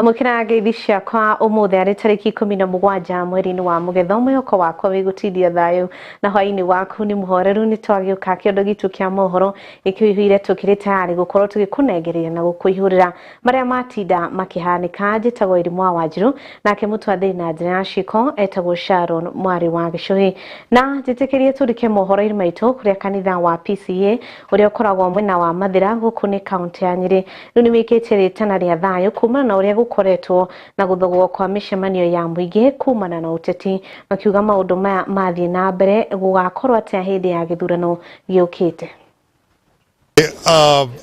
Amũkĩra ngeithi ciakwa ũmũthĩ arĩ tarĩki 17 mweri-inĩ wa Mũgetho. Mwĩhoko wakwa wĩ gũtindia thayũ na hwaĩ-inĩ waku nĩ mũhoreru. Nĩ twagĩũka kĩondo gitũ kĩa mohoro gĩkĩihũire, tũkĩrĩ tayarĩ gũkorwo tũgĩkũnengereria na gũkũihũrĩra marĩa matinda makĩhanĩka. Njĩtagwo Irimũ wa Wanjirũ, nake mũtwathĩri na njĩra ya ciĩko etagwo Sharon mwarĩ wa Gĩcũhĩ. Na njĩtĩkĩrie tũrike mohoro-inĩ maitũ kũrĩa kanitha wa PCA ũrĩa ũkoragwo mwena wa Mathĩra gũkũ nĩ kaũntĩ ya Nyĩrĩ rĩu nĩ wĩkĩtie rĩtana rĩa thayũ kumana na ũrĩa gũkoretwo na gũthogwo kwa mĩcemanio ya mũingĩ kumana na ũteti, makiuga maũndũ maya mathiĩ na mbere gũgakorwo atĩa hĩndĩ ya gĩthurano gĩũkĩte.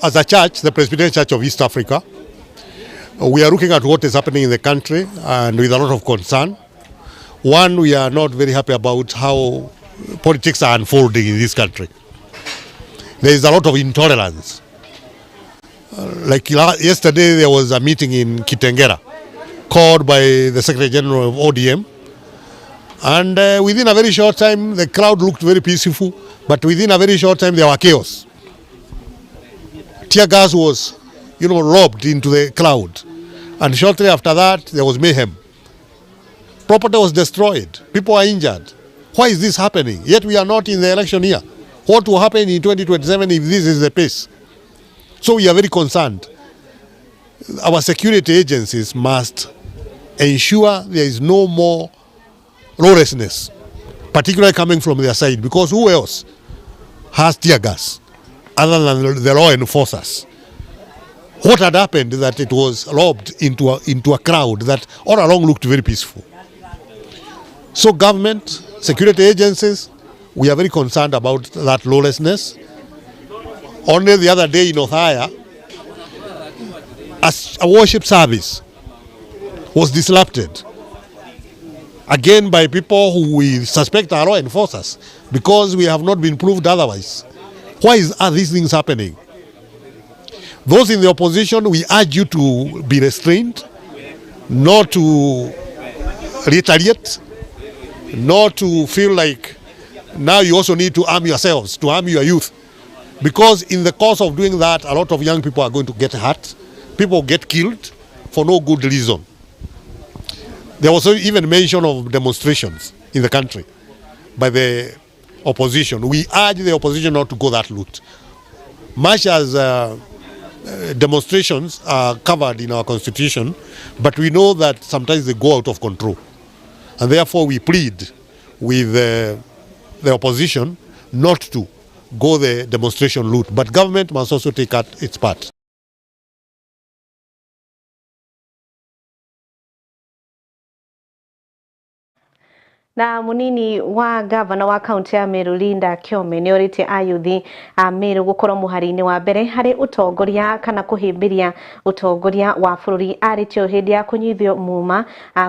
As a church, the Presbyterian Church of East Africa, we are looking at what is happening in the country and with a lot of concern. One, we are not very happy about how politics are unfolding in this country. There is a lot of intolerance. Like yesterday, there was a meeting in Kitengera called by the Secretary General of ODM. And within a very short time, the crowd looked very peaceful, but within a very short time, there were chaos. Tear gas was, lobbed into the crowd. And shortly after that, there was mayhem. Property was destroyed. People are injured. Why is this happening? Yet we are not in the election year. What will happen in 2027 if this is the pace? So we are very concerned. Our security agencies must ensure there is no more lawlessness, particularly coming from their side, because who else has tear gas other than the law enforcers? What had happened is that it was lobbed into a crowd that all along looked very peaceful. So government, security agencies, we are very concerned about that lawlessness. Only the other day in Othaya, a worship service was disrupted, again by people who we suspect are law enforcers, because we have not been proved otherwise. Why are these things happening? Those in the opposition, we urge you to be restrained, not to retaliate, not to feel like now you also need to arm yourselves, to arm your youth. Because in the course of doing that, a lot of young people are going to get hurt. People get killed for no good reason. There was even mention of demonstrations in the country by the opposition. We urge the opposition not to go that route. Much as demonstrations are covered in our constitution, but we know that sometimes they go out of control. And therefore we plead with the opposition not to go the demonstration route. But government must also take out its part. Na munini wa gavana wa kaunti ya Meru Linda Kiome nĩ orĩtie ayuthi a Meru gũkorwo mũhari-inĩ wa mbere harĩ ũtongoria kana kũhĩmbĩria ũtongoria wa bũrũri. Arĩtio hĩndĩ ya kũnyithio muma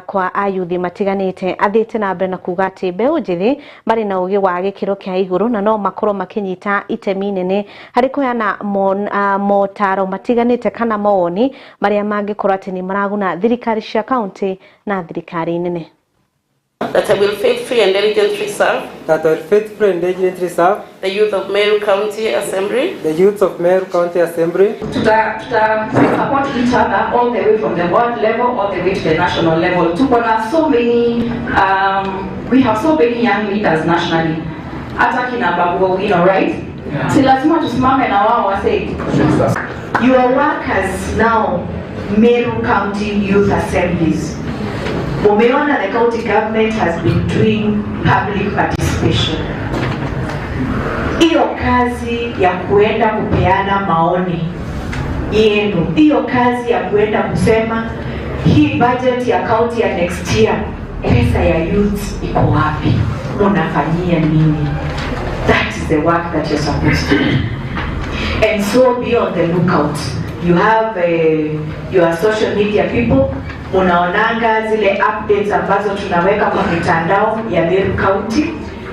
kwa ayuthi matiganĩte, athiĩte na mbere na kuga atĩ mbeũ njĩthĩ marĩ na ũgĩ wa gĩkĩro kĩa igũrũ na no makorwo makĩnyita itemi nene harĩ kũheana motaro matiganĩte kana mawoni marĩa mangĩkorwo atĩ nĩ maraguna thirikari cia kaunti na thirikari nene. That I will faithfully and diligently serve. That I will faithfully and diligently serve. The youth of Meru County Assembly. The youth of Meru County Assembly. To support each other all the way from the world level all the way to the national level. Tuko na so many, we have so many young leaders nationally. Hata kina Babu Owino, right? Yeah. Si lazima tusimame na wao wase. Your workers now, Meru County Youth Assemblies. Umeona the county government has been doing public participation. Hiyo kazi ya kuenda kupeana maoni yenu, hiyo kazi ya kuenda kusema hii budget ya county ya next year, pesa ya youth iko wapi, unafanyia nini? That is the work that you're supposed to do. And so be on the lookout. You have your social media people. Unaonanga zile updates ambazo tunaweka kwa mitandao ya Meru County.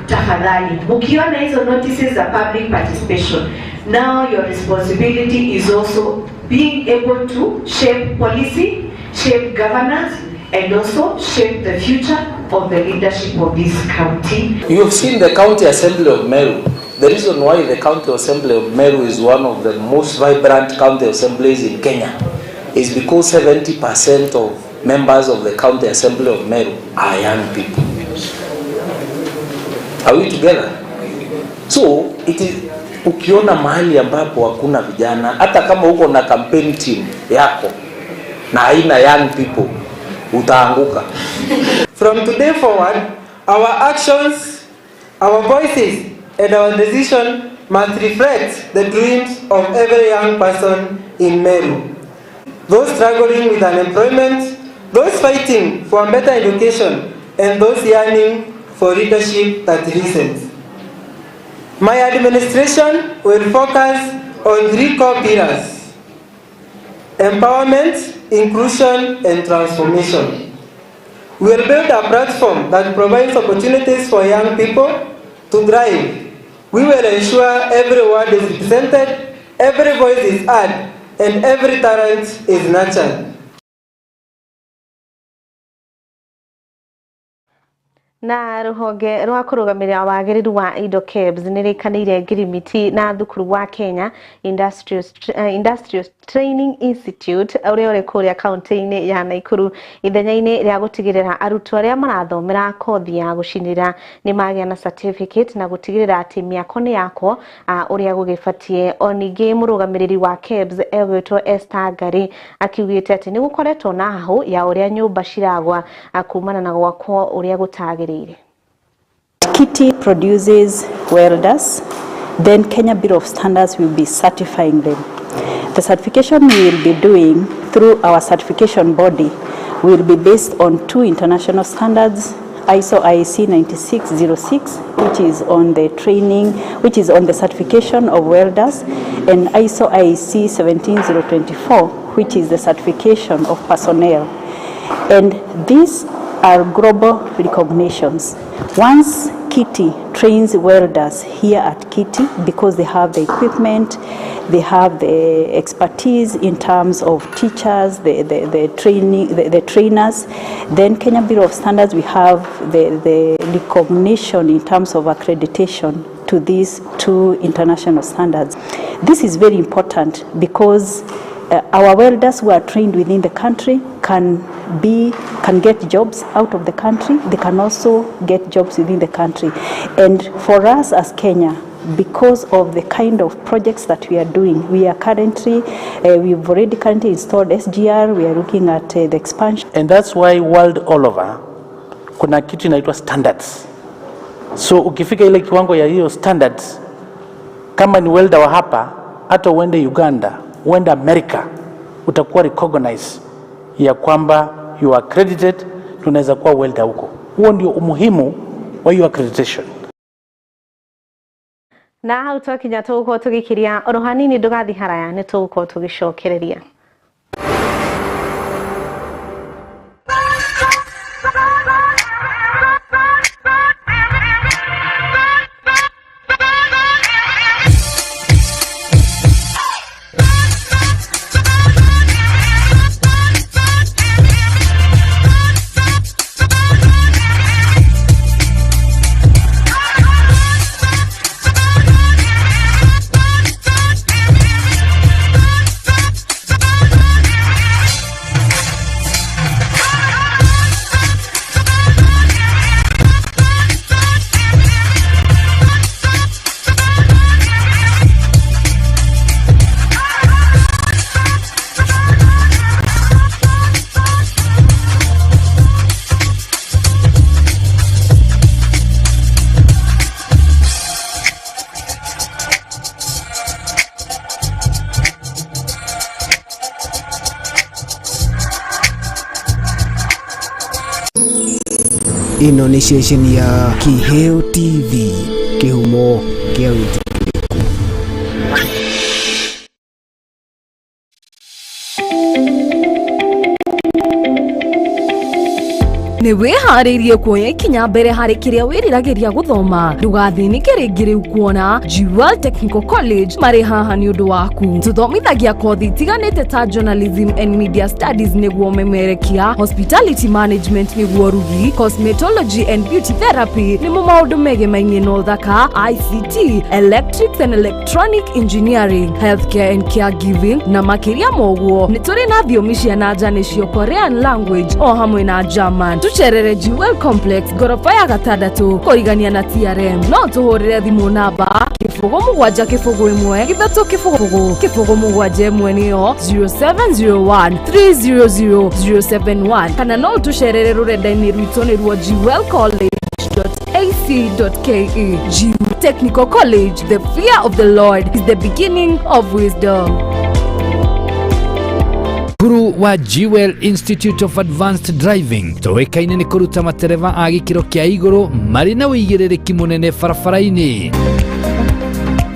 Tafadhali, ukiona hizo notices za public participation, now your responsibility is also being able to shape policy, shape governance, and also shape the future of the leadership of this county. You have seen the County Assembly of Meru. The reason why the County Assembly of Meru is one of the most vibrant county assemblies in Kenya is because 70% of members of the County Assembly of Meru are young people. Are we together? So it is, ukiona mahali ambapo hakuna vijana, hata kama uko na campaign team yako na haina young people, utaanguka. From today forward, our actions, our voices, and our decision must reflect the dreams of every young person in Meru. Those struggling with unemployment, those fighting for a better education, and those yearning for leadership that listens. My administration will focus on three core pillars: empowerment, inclusion, and transformation. We will build a platform that provides opportunities for young people to thrive. We will ensure every word is represented, every voice is heard, and every talent is nurtured. Na ruhonge rwa kũrũgamĩrĩra wagĩrĩru wa indo KEBS nĩ rĩkanĩire ngirimiti na thukuru wa Kenya Industrial Training Institute ũrĩa ũrĩ kũrĩa kaunti-inĩ ya Naikuru ithenya-inĩ rĩa gũtigĩrĩra arutwo arĩa marathomera kothi ya gũcinĩra nĩ magĩa na certificate na gũtigĩrĩra atĩ mĩako nĩ yakwo ũrĩa gũgĩbatiĩ. O ningĩ mũrũgamĩrĩri wa KEBS egwĩtwo Esther Ngari akiugĩte atĩ nĩ gũkoretwo na hahũ ya ũrĩa nyũmba ciragwa kumana na gwakwo ũrĩa gũtagĩrĩire. KITI produces welders, then Kenya Bureau of Standards will be certifying them. The certification we will be doing through our certification body will be based on two international standards, ISO IEC 9606, which is on the training, which is on the certification of welders, and ISO IEC 17024, which is the certification of personnel. And these are global recognitions. Once KITI trains welders here at KITI, because they have the equipment, they have the expertise in terms of teachers, the trainers, then Kenya Bureau of Standards, we have the recognition in terms of accreditation to these two international standards. This is very important because our welders who are trained within the country can get jobs out of the country. They can also get jobs within the country. And for us as Kenya, because of the kind of projects that we are doing, we are currently, we've already currently installed SGR, we are looking at the expansion. And that's why world all over, kuna kitu inaitwa standards. So ukifika ile kiwango ya hiyo standards, kama ni welder wa hapa, hata uende Uganda, uende America, utakuwa recognized ya kwamba you are accredited, tunaweza kuwa welder huko. Huo ndio umuhimu wa hiyo accreditation. Na hau twakinya tũgũkorwo tũgĩkiria oro hanini, ndũgathiĩ haraya, nĩ tũgũkorwo tũgĩcokereria. Ĩno nĩ ceceni ya Kiheo TV, kĩhumo kĩa wĩtĩkĩrĩku. Nĩ wĩharĩirie kuoya ikinya mbere harĩ kĩrĩa wĩriragĩria gũthoma. Ndũgathĩnĩke rĩngĩ rĩu kuona Jewel Technical College marĩ haha nĩ ũndũ waku. Tũthomithagia kothi itiganĩte ta journalism and media studies nĩguo memerekia, hospitality management nĩguo rugi, cosmetology and beauty therapy nĩmo maũndũ megemainie na ũthaka, ICT, electrics and electronic engineering, healthcare and caregiving na makĩria ma ũguo nĩ tũrĩ na thiomi cia na nja nĩcio Korean language o hamwe na German. Tũcerere Jewel Complex ngoroba ya gatandatũ kũrigania na TRM. No tũhũrĩre thimũ namba 0 7 0 1 3 0 0 7 1 nĩyo 0701 300 071 kana no ũtũcerere rũrenda-inĩ rwitũ nĩruo Jewel College ac.ke. G Technical College, the fear of the Lord is the beginning of wisdom. Cukuru wa Jewel Institute of Advanced Driving tũĩkaine nĩ kũruta matereba a gĩkĩro kĩa igũrũ marĩ na ũigĩrĩrĩki mũnene barabara-inĩ.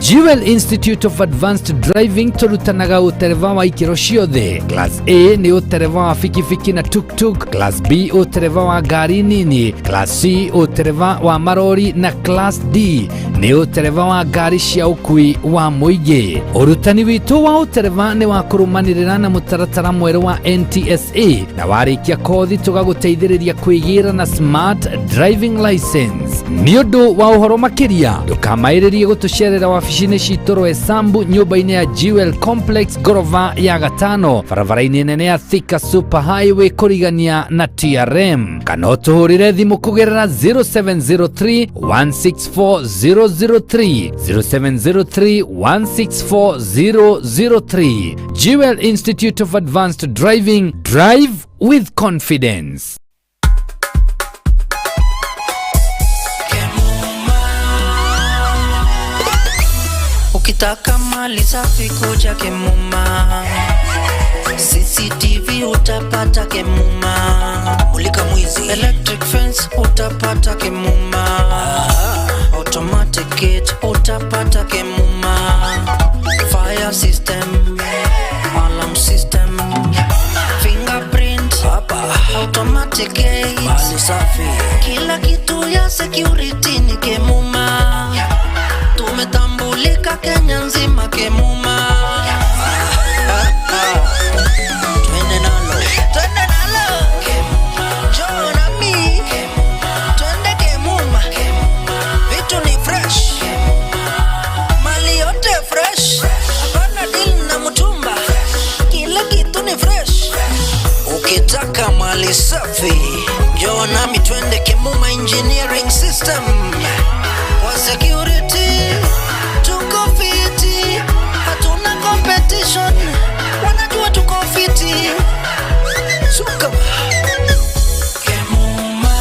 Jewel Institute of Advanced Driving tũrutanaga ũtereba wa ikĩro ciothe. Class A nĩ ũtereba wa bikibiki na tuktuk, Class B ũtereba wa ngari nini, Class C ũtereba wa marori na Class D nĩ ũtereba wa ngari cia ũkui wa mũingĩ. Ũrutani witũ wa ũtereba nĩ wa kũrũmanĩrĩra na mũtaratara mwerũ wa NTSA na warĩkia kothi tũgagũteithĩrĩria kwĩgĩra na smart driving license. Nĩ ũndũ wa ũhoro makĩria ndũkamaĩrĩrie gũtũcerera wabici-inĩ citũ Roysambu nyũmba-inĩ ya Jewel Complex ngoroba ya gatano barabara-inĩ nene ya Thika Super Highway kũrigania na TRM kana ũtũhũrĩre thimũ kũgerera 0703 164 003, 0703 164 003. Jewel Institute of Advanced Driving, drive with confidence. Ukitaka mali safi kuja Kemuma, CCTV utapata Kemuma, mulika mwizi, electric fence utapata Kemuma, automatic gate utapata Kemuma, fire system, alarm system, fingerprint, automatic gate, mali safi, kila kitu ya security ni Kemuma. Tumetambulika Kenya nzima Kemuma. Twende nalo, twende nalo, njoo nami, twende Kemuma, vitu ni fresh, mali yote fresh, hapana deal na mtumba, kila kitu ni fresh. Ukitaka mali safi, njoo nami twende Kemuma Engineering System. Kwa security tuko fiti, hatuna competition, wanajua tuko fiti. Suka. Kemuma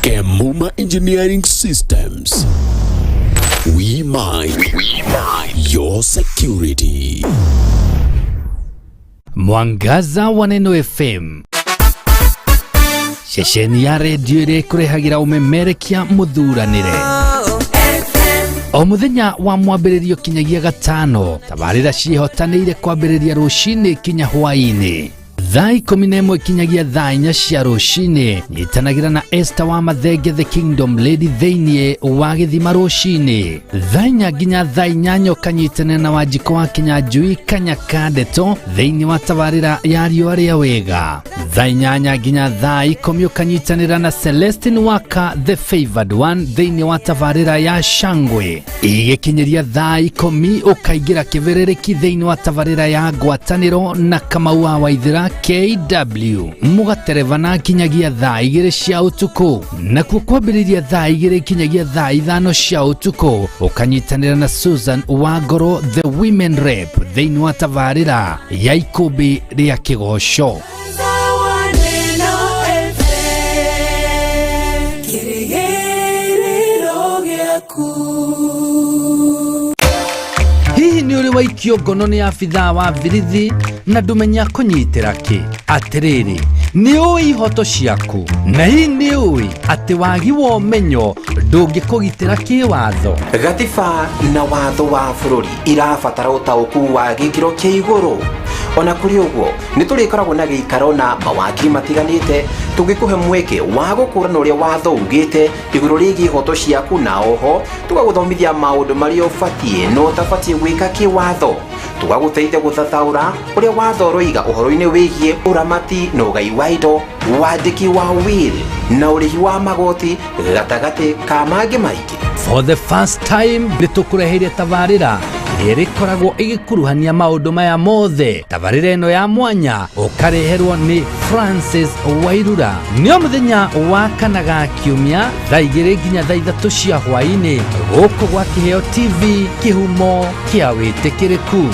Kemuma Engineering Systems. We mind, we mind your security. Mwangaza wa Neno FM, ceceni ya redio ĩrĩa ĩkũrehagĩra ũmemerekia mũthuranĩre o mũthenya wa mwambĩrĩrio kinyagia gatano. Tabarĩra ciĩhotanĩire kwambĩrĩria rũcinĩ kinya hwaĩ-inĩ thaa 11 kinyagia thaa 4 cia rũcinĩ. Nyitanagĩra na Esther wa Mathenge, the Kingdom Lady, thĩinĩ wa gĩthima rũcinĩ thaa 4 nginya thaa 8, ũkanyitanĩra na Wanjikũ wa Kinyanjui Kanyaka Ndeto thĩinĩ wa tabarĩra ya riũa rĩa wega. Thaa 8 nginya thaa 10 ũkanyitanĩra na Celestin Waka, the favored one, thĩinĩ wa tabarĩra ya Shangwe. Igĩkinyĩria thaa 10 ũkaingĩra kĩbĩrĩrĩki thĩinĩ wa tabarĩra ya ngwatanĩro na Kamau wa Waithĩra KW, mũgaterebana kinyagia thaa 2 cia ũtukũ. Nakuo kwambĩrĩria thaa 2 kinyagia thaa 5 cia ũtukũ ũkanyitanĩra na Susan Wangoro, the women rep, thĩinĩ wa tabarĩra ya ikũmbĩ rĩa kĩgoco. Neno FM, kĩrĩgĩrĩro gĩaku. Hihi nĩ ũrĩ waikio ngono nĩ abithaa wa birithi na ndũmenya kũnyitĩra kĩ? Atĩrĩrĩ, nĩ ũĩ ihoto ciaku? Na hihi nĩ ũĩ atĩ wagi wa ũmenyo ndũngĩkũgitĩra kĩwatho? Gatiba na watho wa bũrũri irabatara ũtaũku wa gĩkĩro kĩa igũrũ. Ona kũrĩ ũguo nĩ tũrĩkoragwo na gĩikaro na mawakiri matiganĩte tũngĩkũhe mweke wa gũkũrana ũrĩa watho ugĩte igũrũ rĩgiĩ ihoto ciaku, na oho tũgagũthomithia maũndũ marĩa ũbatiĩ na ũtabatiĩ gwĩka kĩwatho, tũgagũteithia gũthathaũra ũrĩa watho ũroiga ũhoro-inĩ wĩgiĩ ũramati na ũgai wa indo, wandĩki wa will na ũrĩhi wa magoti gatagatĩ ka mangĩ maingĩ. For the first time nĩ tũkũreheire tabarĩra ĩrĩkoragwo ĩgĩkuruhania maũndũ maya mothe. Tabarĩra ĩno ya mwanya ũkareherwo nĩ Francis Wairura nĩ o mũthenya wa kana ga kiumia thaa 2 nginya thaa 3 cia hwaĩ-inĩ gũkũ gwa Kĩheo TV, kĩhumo kĩa wĩtĩkĩrĩku.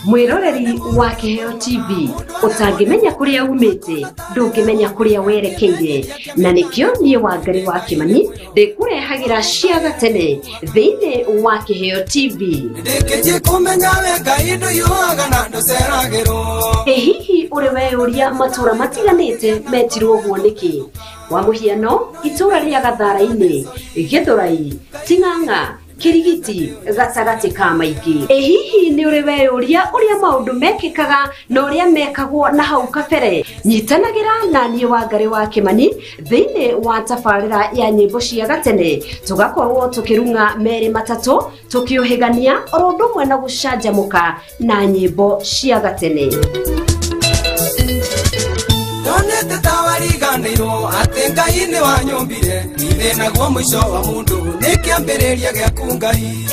Mwiroreri wa Kĩheo TV, ũtangĩmenya kũrĩa umĩte ndũngĩmenya kũrĩa werekeire, na nĩkĩo niĩ Wangari wa Kĩmani ndĩkũrehagĩra cia gatene thĩinĩ wa Kĩheo TV. Ndĩkĩtie kũmenya we Ngai ndũiyũaga na ndũceragĩrwo. Ĩ hihi ũrĩ weyũria matũra matiganĩte metirwo ũguo nĩkĩ? Kwa mũhiano, itũra rĩa Gathara-inĩ, Gĩthũrai, Ting'ang'a, Kirigiti gatagatĩ ka maingĩ. Ĩ hihi nĩ ũrĩ weyũria ũrĩa maũndũ mekĩkaga na ũrĩa mekagwo na hau kabere? Nyitanagĩra na niĩ Wangari wa Kĩmani thĩinĩ wa tabarĩra ya nyĩmbo cia gatene, tũgakorwo tũkĩrung'a merĩ matatũ tũkĩũhĩgania oro ũndũ ũmwe na gũcanjamũka na nyĩmbo cia gatene. Ndonete ta wariganĩirwo atĩ Ngai nĩ wanyũmbire, ithĩ naguo mũico wa mũndũ nĩ kĩambĩrĩria gĩaku Ngai.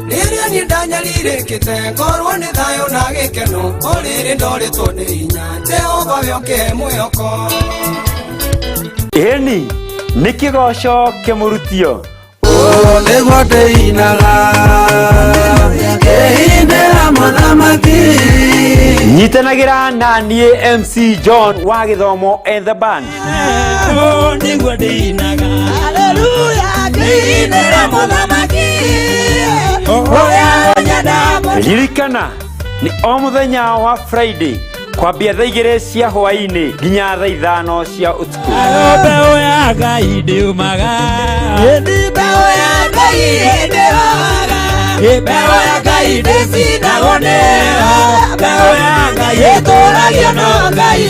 Rĩrĩa niĩ ndanyarirĩkĩte ngorwo nĩ thayũ na gĩkeno, o rĩrĩ ndorĩtwo nĩ hinya, Jehova we ũkĩhe mwĩhoko. Ĩni nĩ kĩgoco kĩmũrutio. Nĩguo ndĩinaga ngĩinĩra mũthamaki. Nyitanagĩra na niĩ MC John wa Gĩthomo and the Band. Nĩguo ndĩinaga haleluya ngĩinĩra mũthamaki ũrĩa ũnyenda. Ririkana nĩ o mũthenya wa Friday kwambia thaa 2 cia hwaĩ-inĩ nginya thaa 5 cia ũtukũ. Mbeũ ya Ngai ndĩumaga, mbeũ ya Ngai ndĩhoga, mbeũ ya Ngai ndĩcindagwo nĩyo, mbeũ ya Ngai ĩtũragio no Ngai.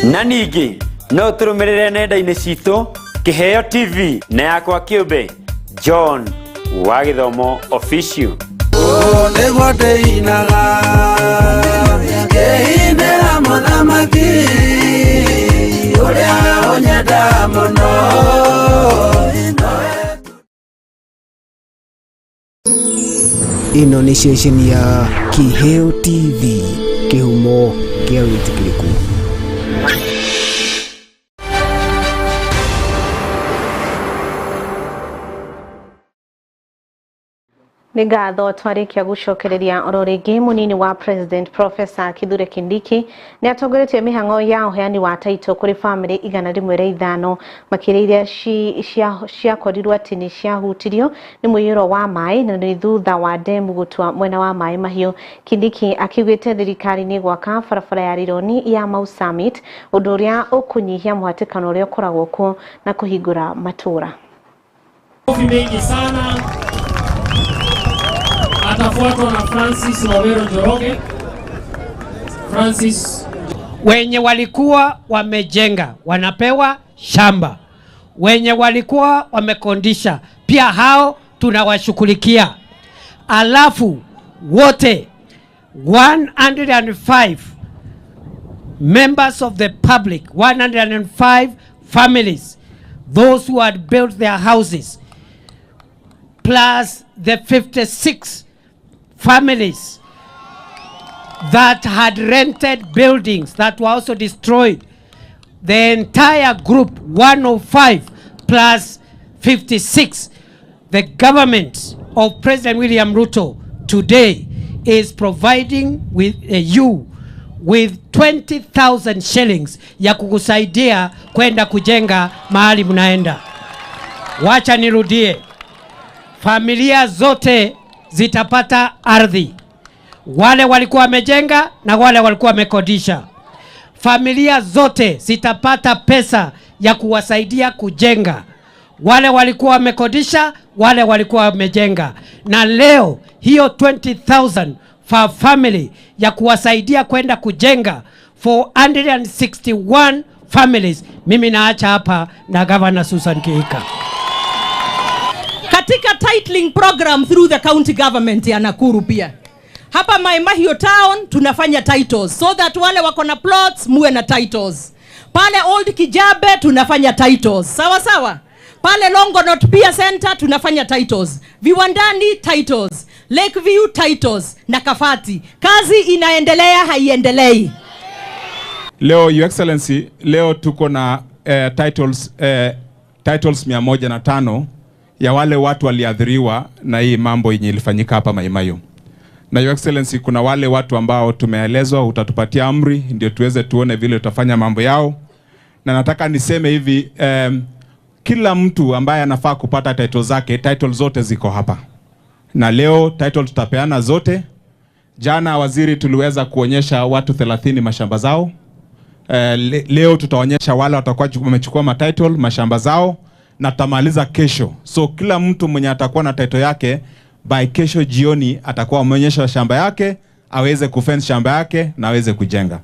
Na ningĩ no tũrũmĩrĩre nenda-inĩ citũ Kĩheo TV na yakwa kĩũmbe John wa Gĩthomo Official. Nĩguo ndĩinaga ngĩinĩra mũthamaki ũrĩa ũnyenda mũno. Ĩno nĩ ceceni ya Kĩheo TV, kĩhumo kĩa wĩtĩkĩrĩku. Nĩ ngatho twarĩkia gũcokereria oro rĩngĩ. Mũnini wa President Professor Kithure Kindiki nĩ atongoretie mĩhang'o ya ũheani wa taito kũrĩ bamĩrĩ 105 makĩria iria ciakorirwo atĩ nĩ ciahutirio nĩ mũiyũro wa maĩ na nĩ thutha wa demu gũtua mwena wa Maĩ Mahiũ. Kindiki akiugĩte thirikari nĩ gwaka barabara ya Rironi ya Mau Summit, ũndũ ũrĩa ũkũnyihia mũhatĩkano ũrĩa ũkoragwo kuo na kũhingũra matũra. Mengi sana. Atafuatwa na Francis Wawero Njoroge. Francis. Wenye walikuwa wamejenga wanapewa shamba, wenye walikuwa wamekondisha pia hao tunawashughulikia. Alafu wote 105 members of the public, 105 families, those who had built their houses, plus the 56 families that had rented buildings that were also destroyed. The entire group, 105 plus 56, the government of President William Ruto today is providing with you with 20,000 shillings ya kukusaidia kwenda kujenga mahali mnaenda. Wacha nirudie. Familia zote zitapata ardhi, wale walikuwa wamejenga na wale walikuwa wamekodisha. Familia zote zitapata pesa ya kuwasaidia kujenga, wale walikuwa wamekodisha, wale walikuwa wamejenga. Na leo hiyo 20,000 for family ya kuwasaidia kwenda kujenga 461 families, mimi naacha hapa na Governor Susan Kihika. Katika titling program through the county government ya Nakuru pia. Hapa Mai Mahiu town tunafanya titles so that wale wako na plots muwe na titles. Pale Old Kijabe tunafanya titles. Sawa sawa. Pale Longonot Pia Center tunafanya titles. Viwandani titles. Lakeview titles na Kafati. Kazi inaendelea, haiendelei? Leo Your Excellency, leo tuko na titles 105 ya wale watu waliathiriwa na hii mambo yenye ilifanyika hapa Mai Mahiu. Na Your Excellency, kuna wale watu ambao tumeelezwa utatupatia amri ndio tuweze tuone vile tutafanya mambo yao. Na nataka niseme hivi, kila mtu ambaye anafaa kupata title zake, title zote ziko hapa. Na leo title tutapeana zote. Jana waziri tuliweza kuonyesha watu 30 mashamba zao. Leo tutaonyesha wale watakuwa wamechukua ma title mashamba zao na tutamaliza kesho. So kila mtu mwenye atakuwa na title yake by kesho jioni atakuwa ameonyesha shamba yake, aweze kufence shamba yake na aweze kujenga.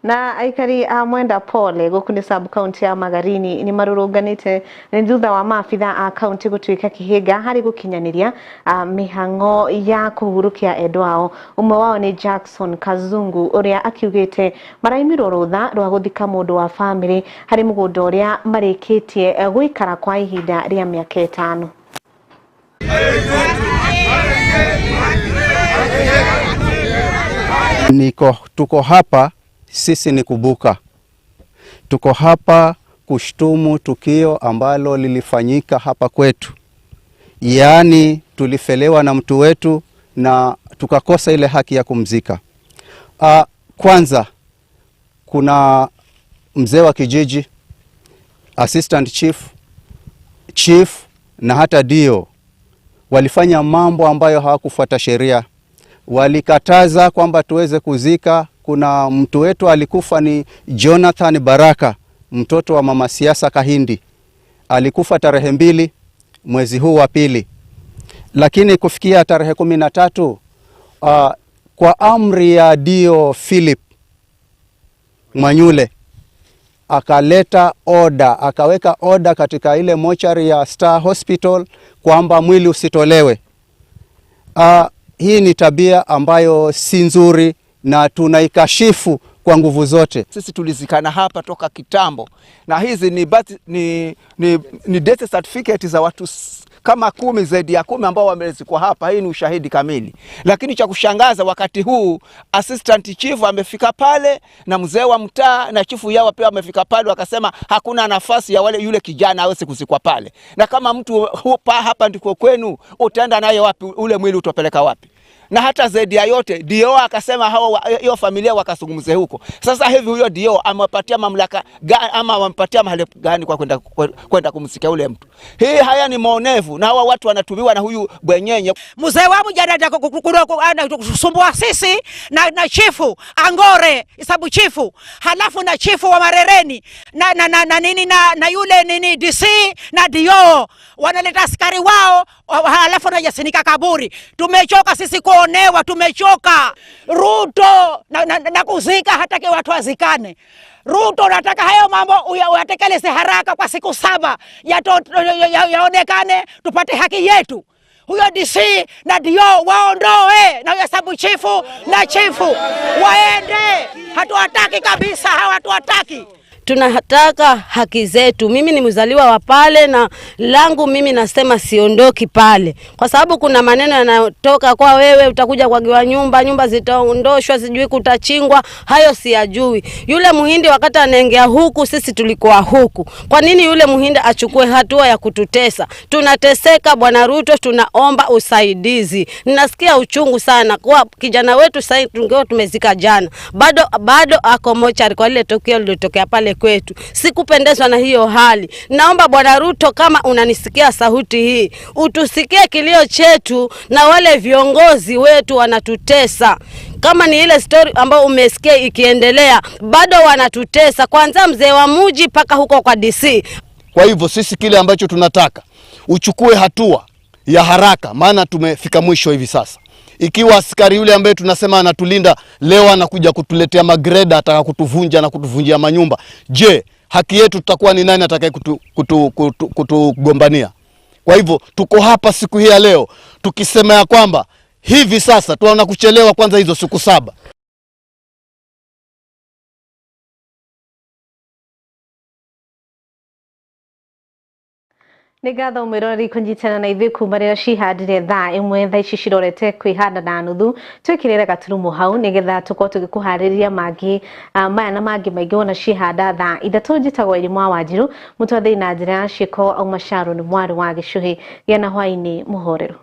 Na aikari a Mwenda Pole guku ni sub county ya Magarini ni marurunganite ni thutha wa maabitha a county gutuika kihinga hari gukinyaniria mihango ya kuhurukia endwa ao. Umwe wao ni Jackson Kazungu uria akiugite maraimirwo rutha rwa guthika mundu wa family hari mugunda uria marikitie guikara kwa ihinda ria miaka 5. Tuko hapa sisi ni kubuka. Tuko hapa kushtumu tukio ambalo lilifanyika hapa kwetu. Yaani tulifelewa na mtu wetu na tukakosa ile haki ya kumzika. Kwanza kuna mzee wa kijiji, assistant chief, chief na hata dio walifanya mambo ambayo hawakufuata sheria. Walikataza kwamba tuweze kuzika. Kuna mtu wetu alikufa ni Jonathan Baraka, mtoto wa mama siasa Kahindi. Alikufa tarehe 2 mwezi huu wa pili. Lakini kufikia tarehe 13 kwa amri ya Dio Philip Mwanyule akaleta order, akaweka order katika ile mochari ya Star Hospital kwamba mwili usitolewe. Hii ni tabia ambayo si nzuri na tunaikashifu kwa nguvu zote. Sisi tulizikana hapa toka kitambo, na hizi ni death certificate za watu kama 10, zaidi ya 10 ambao wamezikwa hapa. Hii ni ushahidi kamili. Lakini cha kushangaza wakati huu assistant chief amefika pale na mzee wa mtaa na chifu yao pia amefika pale, wakasema hakuna nafasi ya wale yule kijana aweze kuzikwa pale. Na kama mtu hapa ndiko kwenu, utaenda naye wapi? Ule mwili utapeleka wapi? Na hata zaidi ya yote dio akasema hao hiyo familia wakazungumze huko. Sasa hivi huyo dio amepatia mamlaka ama amepatia mahali gani kwa kwenda kumsikia ule mtu? Hii haya ni maonevu, na hawa watu wanatumiwa na huyu bwenyenye. Mzee wa mjana kusumbua sisi na chifu Angore, sababu chifu, halafu na chifu wa Marereni na nini na yule nini DC na dio wanaleta askari wao, halafu na yasinika kaburi. Tumechoka sisi kuonewa, tumechoka. Ruto na kuzika hataki watu wazikane. Ruto nataka hayo mambo uyatekeleze haraka kwa siku 7 yaonekane, tupate haki yetu. Huyo DC na dio waondoe, na huyo sabu chifu na chifu waende. Hatuwataki kabisa, hawatuwataki. Tunataka haki zetu. Mimi ni mzaliwa wa pale na langu mimi nasema siondoki pale, kwa sababu kuna maneno yanatoka kwa wewe, utakuja kwagiwa nyumba, nyumba zitaondoshwa, sijui kutachingwa, hayo siyajui. Yule muhindi wakati anaingia huku, sisi tulikuwa huku. Kwa nini yule muhindi achukue hatua ya kututesa? Tunateseka Bwana Ruto, tunaomba usaidizi. Ninasikia uchungu sana kwa kijana wetu sasa, tungeo tumezika jana, bado ako mochari kwa lile tukio lililotokea pale kwetu. Sikupendezwa na hiyo hali. Naomba Bwana Ruto, kama unanisikia sauti hii, utusikie kilio chetu, na wale viongozi wetu wanatutesa. Kama ni ile story ambayo umesikia ikiendelea, bado wanatutesa, kwanza mzee wa muji mpaka huko kwa DC. Kwa hivyo sisi kile ambacho tunataka uchukue hatua ya haraka, maana tumefika mwisho hivi sasa. Ikiwa askari yule ambaye tunasema anatulinda leo anakuja kutuletea magreda, ataka kutuvunja na kutuvunjia manyumba, je, haki yetu tutakuwa ni nani atakaye kutugombania? Kwa hivyo tuko hapa siku hii ya leo tukisema ya kwamba hivi sasa tunaona kuchelewa kwanza hizo siku 7. Nĩ ngatho mwĩroreri kũnyitana na ithuĩ kuma rĩrĩa cihandire thaa 1 thaa ici cirorete kwĩhanda na nuthu. Twĩkĩrĩre gaturumo hau nĩgetha tũkorwo tũgĩkũharĩria mangĩ maya na mangĩ maingĩ wona cihanda thaa 3. Njĩtagwo Irimũ wa Wanjiru, mũtwathĩi na njĩra ya ciĩko auma Sharon mwarĩ wa Gĩcũhĩ. Gĩa na hwaĩ-inĩ mũhoreru.